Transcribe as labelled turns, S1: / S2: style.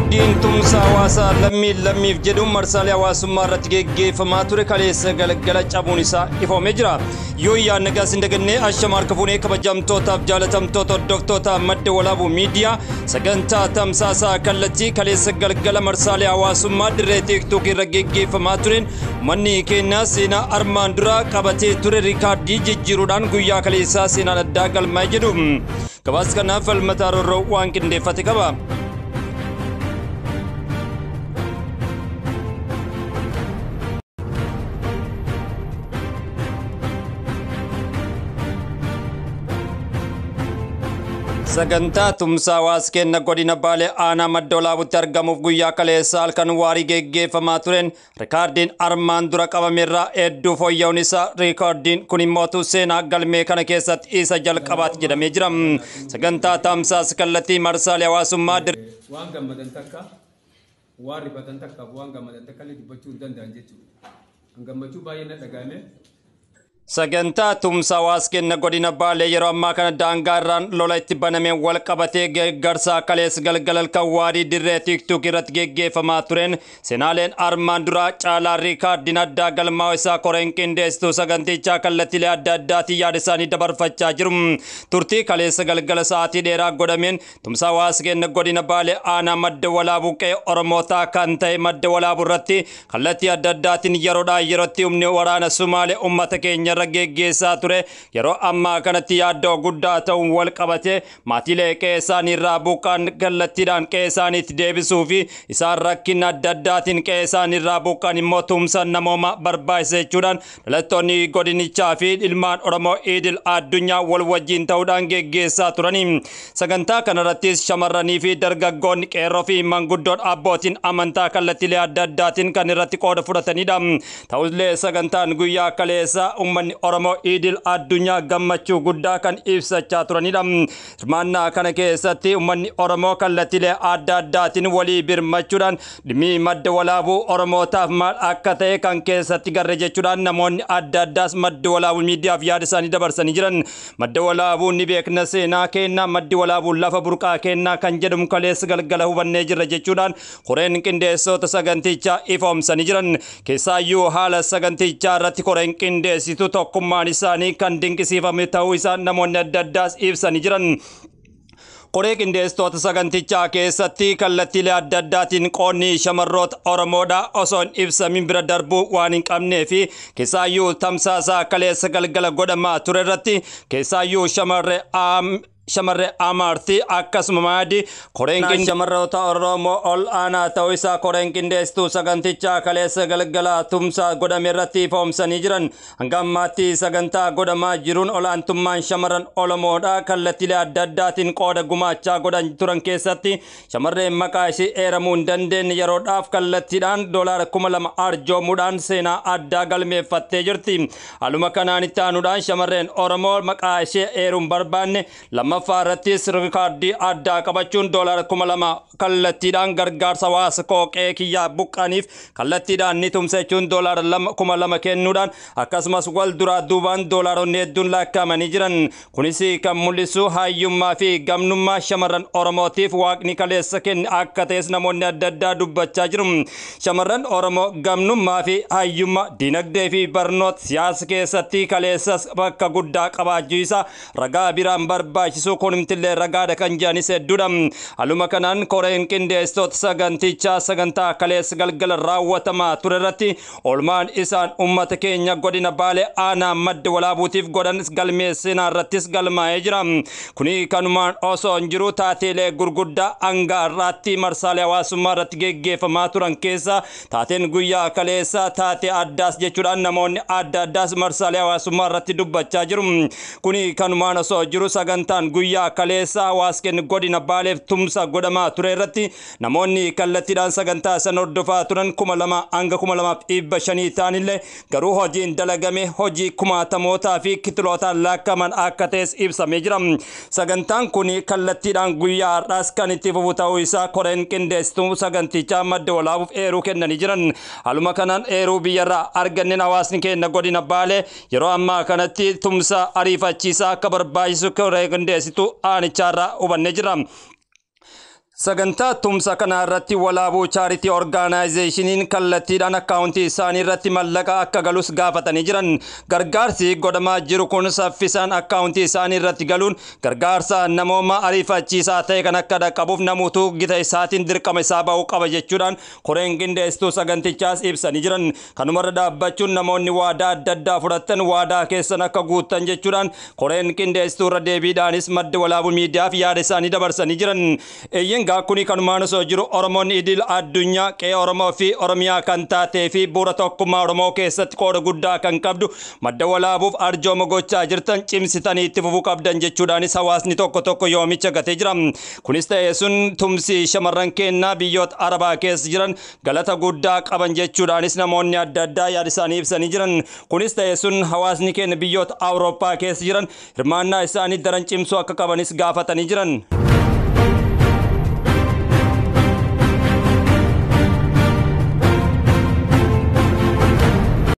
S1: Riikaardiin tumsa hawaasaa lammii lammiif jedhuun marsaalee hawaasummaa irratti geggeeffamaa ture kaleessa galgala cabuun isaa ifoomee jira. Yoo yaadna gaas hin dagannee ashama harka fuunee kabajamtootaaf jaalatamtoota hordoftoota Madda Walaabuu Miidiyaa, sagantaa tamsaasaa kallattii kaleessa galgala marsaalee hawaasummaa dirree TikTok irra geggeeffamaa tureen manni keenyaa seenaa armaan duraa qabatee ture riikaardii jijjiiruudhaan guyyaa kaleessaa seenaan addaa galmaa'e jedhu. Gabaasa kanaaf Falmataa Roorroo waan qindeeffate qaba. Sagantaa tumsaa hawaasa keenya godina Baalee aanaa Madda Walaabutti argamuuf guyyaa kaleessa halkan waarii geggeeffamaa tureen riikaardiin armaan dura qabamerraa hedduu fooyya'uun isaa, riikaardiin kun immoo seenaa galmee kana keessatti isa jalqabaati jedhamee jira. Sagantaa tamsaas kallattii marsaalee hawaasummaa
S2: waan gammadan takka, waan rifatan takkaaf waan gammadan takka illee dubbachuu hin danda'an jechuudha. Gammachuu baay'ee na dhaga'ame.
S1: Sagantaa tumsa hawaasa keenya godina Baalee yeroo ammaa kana daangaa irraan lola itti banameen wal qabatee gargaarsa kaleessa galgala halkan waarii dirree TikTok irratti geggeeffamaa tureen seenaaleen armaan duraa caalaa riikaardiin addaa galmaa'u isaa koreen qindeessituu sagantichaa kallattiilee adda addaatiin yaada isaanii dabarfachaa jiru. Turtii kaleessa galgala sa'aatii dheeraa godhameen tumsa hawaasa keenya godina Baalee aanaa Madda Walaabuu qe'ee Oromootaa kan ta'e Madda Walaabuu irratti kallattii adda addaatiin yeroodhaa yerootti humni waraana Sumaalee uummata keenya irra geggeessaa ture yeroo ammaa kanatti yaaddoo guddaa ta'uun wal qabate maatiilee qe'ee isaanii irraa buqqaan kallattiidhaan qe'ee isaaniitti deebisuu fi isaan rakkina adda addaatiin qe'ee isaanii irraa buqqaan immoo tumsa namooma barbaachisa jechuudhaan dhalattoonni godinichaa fi ilmaan Oromoo idil addunyaa wal wajjin ta'uudhaan geggeessaa turanii. Sagantaa kanarrattis shamarranii fi dargaggoonni, qeerroo fi manguddoon, abbootiin amantaa kallattiilee adda addaatiin kan irratti qooda fudhatanidha. Ta'ullee sagantaan guyyaa kaleessa uummanni Oromoo idil addunyaa gammachuu guddaa kan ibsachaa turanidha. Hirmaannaa kana keessatti uummanni Oromoo kallattiilee adda addaatiin walii birmachuudhaan dhimmi Madda Walaabuu Oromootaaf maal akka ta'e kan keessatti garre jechuudhaan namoonni adda addaas Madda Walaabuu Miidiyaaf yaada isaanii dabarsanii jiran. Madda Walaabuu ni beekna, seenaa kennaa, Maddi Walaabuu lafa burqaa kennaa kan jedhamu kaleessa galgala hubannee jirra jechuudhaan koreen qindeessitoota sagantichaa ifoomsanii jiran. Keessaayyuu haala sagantichaa irratti koreen qindeessitu tokkummaan isaanii kan dinqisiifame ta'uu isaa namoonni adda addaas ibsanii jiran. Koree qindeessitoota sagantichaa keessatti kallattiilee adda addaatiin qoonni shamarroota Oromoodhaa osoo hin ibsamin bira darbuu waan hin qabnee fi keessaayyuu tamsaasaa kaleessa galgala godhamaa ture irratti keessaayyuu shamarree Amaartii akkasuma maadii koreen shamarroota Oromoo ol aanaa ta'uu isaa koreen qindeessituu sagantichaa kaleessa galgala tumsaa godhame irratti ifoomsanii jiran. Hanga ammaatti sagantaa godhamaa jiruun olaantummaan shamarran Oromoodhaa kallattiilee adda addaatiin qooda gumaachaa godhan turan keessatti shamarreen maqaa ishee eeramuu hin dandeenye yeroodhaaf kallattiidhaan $2,000 arjoomuudhaan seenaa addaa galmeeffattee jirti. Haaluma kanaan itti aanuudhaan shamarreen Oromoo maqaa ishee eeruun barbaanne lammaffaa irrattis riikaardii addaa qabachuun $2,000 kallattiidhaan gargaarsa hawaasa qooqee kiyyaa buqqaniif kallattiidhaan ni tumsa jechuun $2,000 kennuudhaan akkasumas wal duraa duubaan doolaaronni hedduun lakkaa'amanii jiran. Kunis kan mul'isu hayyummaa fi gamnummaa shamarran Oromootiif waaqni kaleessa kenne akka ta'es namoonni adda addaa dubbachaa jiru. Shamarran Oromoo gamnummaa fi hayyummaa dinagdee fi barnoota siyaasa keessatti kaleessas bakka guddaa qabaachuu isaa ragaa biraan barbaachisu kunimtillee ragaadha kan jedhanis hedduudha. Haaluma kanaan koreen qindeessitoota sagantichaa sagantaa kaleessa galgala raawwatamaa ture irratti oolmaan isaan uummata keenya godina Baalee aanaa Madda Walaabuutiif godhan galmee seenaa irrattis galmaa'ee jira. Kuni kanumaan osoo hin jiru taateelee gurguddaa hanga har'aatti marsaalee hawaasummaa irratti geggeeffamaa turan keessa taateen guyyaa kaleessa taatee addaas jechuudhaan namoonni adda addaas marsaalee hawaasummaa irratti dubbachaa jiru. Kuni kanumaan osoo jiru sagantaan guyyaa kaleessa hawaasa keenya godina Baaleef tumsa godhamaa ture irratti namoonni kallattiidhaan sagantaa sana hordofaa turan 2,000 hanga 2,500 ta'anillee garuu hojiin dalagame hojii kumaatamootaa fi kitilootaan lakkaa'aman akka ta'es ibsamee jira. Sagantaan kun kallattiidhaan guyyaa har'aas kan itti fufu ta'uu isaa koreen qindeessituu sagantichaa Madda Walaabuuf eeruu kennanii jiran. Haaluma kanaan eeruu biyyarraa arganneen hawaasni keenya godina Baalee yeroo ammaa kanatti tumsa ariifachiisaa akka barbaachisu koree qindeessituu aanichaarraa hubannee jira. Sagantaa tumsa kana irratti Walaabuu Charity Organizationiin kallattiidhaan akkaawuntii isaanii irratti mallaqa akka galus gaafatanii jiran. Gargaarsi godhamaa jiru kun saffisaan akkaawuntii isaanii irratti galuun gargaarsa namooma ariifachiisaa ta'e kan akka dhaqqabuuf namoota gita isaatiin dirqama isaa ba'uu qaba jechuudhaan koreen qindeessituu sagantichaas ibsanii jiran. Kanumarra dhaabbachuun namoonni waadaa adda addaa fudhatan waadaa keessan akka guuttan jechuudhaan koreen qindeessituu irra deebiidhaanis Madda Walaabuu Miidiyaaf yaada isaanii dabarsanii jiran. Eeyyen kuni kanumaan osoo jiru, Oromoonni idil addunyaa qe'ee Oromoo fi Oromiyaa kan taatee fi bu'uura tokkummaa Oromoo keessatti qooda guddaa kan qabdu Madda Walaabuuf arjooma gochaa jirtan cimsitanii itti fufuu qabdan jechuudhaanis hawaasni tokko tokko yoomicha gatee jira. Kunis ta'ee sun, tumsi shamarran keenyaa biyyoota Arabaa keessa jiran galata guddaa qaban jechuudhaanis namoonni adda addaa yaada isaanii ibsanii jiran. Kunis ta'ee sun, hawaasni keenya biyyoota Awurooppaa keessa jiran hirmaannaa isaanii daran cimsuu akka qabanis gaafatanii jiran.